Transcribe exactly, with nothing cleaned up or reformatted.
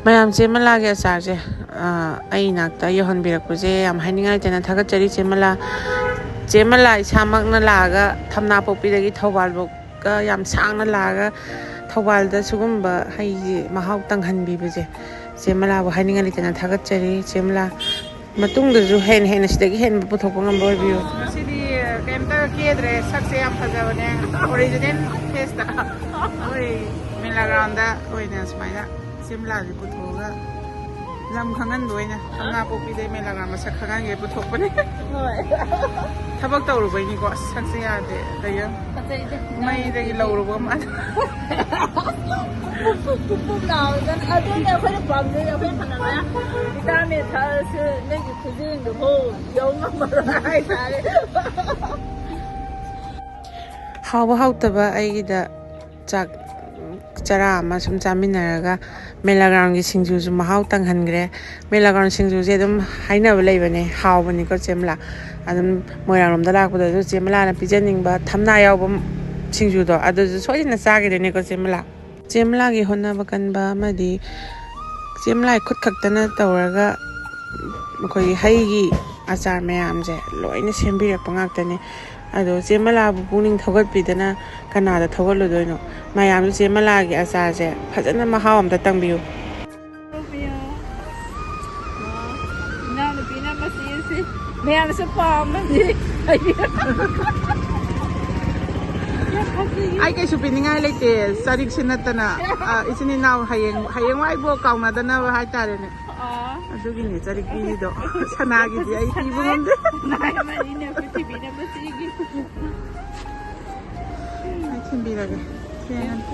ꯃꯌꯥꯝ, ꯆꯦ ꯃꯂꯥꯒꯤ ꯑꯆꯥꯔꯁꯦ, ꯑ, ꯑꯩ ꯏꯅꯥꯛꯇ ꯌꯧꯍꯟꯕꯤꯔꯛꯄꯁꯦ ꯌꯥꯝ ꯍꯥꯏꯅꯤꯡꯉꯥꯏ ꯂꯩꯇꯅ ꯊꯥꯒꯠꯆꯔꯤ, ꯆꯦ ꯃꯂꯥ꯫ ꯆꯦ ꯃꯂꯥ ꯏꯁꯥꯃꯛꯅ ꯂꯥꯛꯑꯒ ꯊꯝꯅꯥꯄꯣꯛꯄꯤꯗꯒꯤ ꯊꯧꯕꯥꯜꯐꯥꯎꯒ ꯌꯥꯝ ꯁꯥꯡꯅ ꯂꯥꯛꯑꯒ ꯊꯧꯕꯥꯜꯗ ꯁꯤꯒꯨꯝꯕ ꯍꯩꯁꯦ ꯃꯍꯥꯎ ꯇꯪꯍꯟꯕꯤꯕꯁꯦ, ꯆꯦ ꯃꯂꯥꯕꯨ ꯍꯥꯏꯅꯤꯡꯉꯥꯏ ꯂꯩꯇꯅ ꯊꯥꯒꯠꯆꯔꯤ, ꯆꯦ ꯃꯂꯥ꯫ ꯃꯇꯨꯡꯗꯁꯨ ꯍꯦꯟꯅ ꯍꯦꯟꯅ ꯁꯤꯗꯒꯤ ꯍꯦꯟꯕ ꯄꯨꯊꯣꯛꯄ ꯉꯝꯕ ꯑꯣꯏꯕꯤꯌꯨ꯫ ꯉꯁꯤꯗꯤ ꯀꯩꯝꯇ ꯀꯦꯗ꯭ꯔꯦ, ꯁꯛꯁꯦ ꯌꯥꯝ ꯐꯖꯕꯅꯦ꯫ ꯑꯣꯔꯤꯖꯤꯅꯦꯜ ꯐꯦꯁꯇ ꯑꯩꯈꯣꯏ ꯃꯦꯂꯥ ꯒ꯭ꯔꯥꯎꯟꯗ ꯑꯣꯏꯅ ꯁꯨꯃꯥꯏꯅ ꯆꯦ ꯃꯂꯥꯁꯦ ꯄꯨꯊꯣꯛꯑꯒ ꯂꯝ ꯈꯪꯍꯟꯕ ꯑꯣꯏꯅ ꯊꯝꯅꯥꯄꯣꯛꯄꯤꯗꯩ ꯃꯦꯂꯥ ꯒ꯭ꯔꯥꯎꯟ ꯃꯁꯛ ꯈꯪꯍꯟꯒꯦ ꯄꯨꯊꯣꯛꯄꯅꯦ꯫ ꯍꯣꯏ꯫ ꯊꯕꯛ ꯇꯧꯔꯨꯕꯩꯅꯤꯀꯣ, ꯑꯁ, ꯁꯛꯁꯦ ꯌꯥꯗꯦ꯫ ꯀꯩꯅꯣ? ꯐꯖꯩꯗ꯫ ꯃꯩꯗꯒꯤ ꯂꯧꯔꯨꯕ ꯃꯥꯜꯂꯦ꯫ ꯄꯨꯞ ꯄꯨꯞ ꯄꯨꯞ ꯄꯨꯞ ꯂꯥꯎꯗꯅ꯫ ꯑꯗꯨꯅꯦ ꯑꯩꯈꯣꯏꯅ ꯄꯥꯝꯖꯩ꯫ ꯑꯩꯈꯣꯏ ꯐꯅ ꯃꯌꯥꯝ ꯚꯤꯇꯥꯃꯤꯟ ꯊꯛꯑꯁꯨ ꯅꯣꯏꯒꯤ ꯈꯨꯖꯤꯟꯗꯨꯐꯥꯎ ꯌꯧ ꯉꯝꯃꯔꯣꯏ ꯍꯥꯏꯇꯥꯔꯦ꯫ ꯍꯥꯎꯕ ꯍꯥꯎꯇꯕ ꯑꯩꯒꯤꯗ ꯆꯥꯛ ꯆꯔꯥ ꯑꯃ ꯁꯨꯝ ꯆꯥꯃꯤꯟꯅꯔꯒ, ꯃꯦꯂꯥ ꯒ꯭ꯔꯥꯎꯟꯒꯤ ꯁꯤꯡꯖꯨꯁꯨ ꯃꯍꯥꯎ ꯇꯪꯍꯟꯈ꯭ꯔꯦ꯫ ꯃꯦꯂꯥ ꯒ꯭ꯔꯥꯎꯟ ꯁꯤꯡꯖꯨꯁꯦ ꯑꯗꯨꯝ ꯍꯥꯏꯅꯕ ꯂꯩꯕꯅꯦ, ꯍꯥꯎꯕꯅꯤꯀꯣ ꯆꯦ ꯃꯂꯥ꯫ ꯑꯗꯨꯝ ꯃꯣꯏꯔꯥꯡꯂꯣꯝꯗ ꯂꯥꯛꯄꯗꯁꯨ ꯆꯦ ꯃꯂꯥꯅ ꯄꯤꯖꯅꯤꯡꯕ ꯊꯝꯅꯥ ꯌꯥꯎꯕ ꯁꯤꯡꯖꯨꯗꯣ ꯑꯗꯨꯁꯨ ꯁꯣꯏꯗꯅ ꯆꯥꯈꯤꯗꯣꯏꯅꯦꯀꯣ ꯆꯦ ꯃꯂꯥ꯫ ꯆꯦ ꯃꯂꯥꯒꯤ ꯍꯣꯠꯅꯕ ꯀꯟꯕ ꯑꯃꯗꯤ ꯆꯦ ꯃꯂꯥꯒꯤ ꯈꯨꯠ ꯈꯛꯇꯅ ꯇꯧꯔꯒ ꯑꯩꯈꯣꯏꯒꯤ ꯍꯩꯒꯤ ꯑꯆꯥꯔ ꯃꯌꯥꯝꯁꯦ ꯂꯣꯏꯅ ꯁꯦꯝꯕꯤꯔꯛꯄ ꯉꯥꯛꯇꯅꯦ꯫ ꯑꯗꯣ ꯆꯦ ꯃꯂꯥꯕꯨ ꯄꯨꯛꯅꯤꯡ ꯊꯧꯒꯠꯄꯤꯗꯅ ꯀꯅꯥꯗ ꯊꯧꯒꯠꯂꯨꯗꯣꯏꯅꯣ? ꯃꯌꯥꯝꯁꯨ ꯆꯦ ꯃꯂꯥꯒꯤ ꯑꯆꯥꯔꯁꯦ ꯐꯖꯅ ꯃꯍꯥꯎ ꯑꯝꯇ ꯇꯪꯕꯤꯌꯨ꯫ ꯏꯅꯥꯎꯅꯨꯄꯤꯅ ꯃꯆꯦꯁꯦ ꯃꯌꯥꯝꯁꯨ ꯄꯥꯝꯃꯅꯤ꯫ ꯑꯩ ꯀꯩꯁꯨ ꯄꯤꯅꯤꯡꯉꯥꯏ ꯂꯩꯇꯦ, ꯆꯔꯤꯛꯁꯤ ꯅꯠꯇꯅ꯫ ꯑ, ꯏꯆꯤꯟ ꯏꯅꯥꯎ ꯍꯌꯦꯡ, ꯍꯌꯦꯡꯋꯥꯏꯕꯣꯛ ꯀꯥꯎꯅꯗꯅꯕ ꯍꯥꯏꯇꯥꯔꯦꯅꯦ꯫ ꯑꯥ꯫ ꯑꯗꯨꯒꯤꯅꯦ ꯆꯔꯤꯛ ꯄꯤꯔꯤꯗꯣ꯫ ꯁꯅꯥꯒꯤꯗꯤ ꯑꯩ ꯄꯤꯕ ꯉꯝꯗꯦ꯫ ꯅꯥꯏ ꯑꯃꯅꯤꯅ ꯄ꯭ꯔꯤꯊꯤꯕꯤꯅ ꯃꯆꯦꯒꯤ꯫ ꯑꯩ ꯊꯤꯟꯕꯤꯔꯒꯦ꯫ ꯊꯦꯡꯉꯅꯤ꯫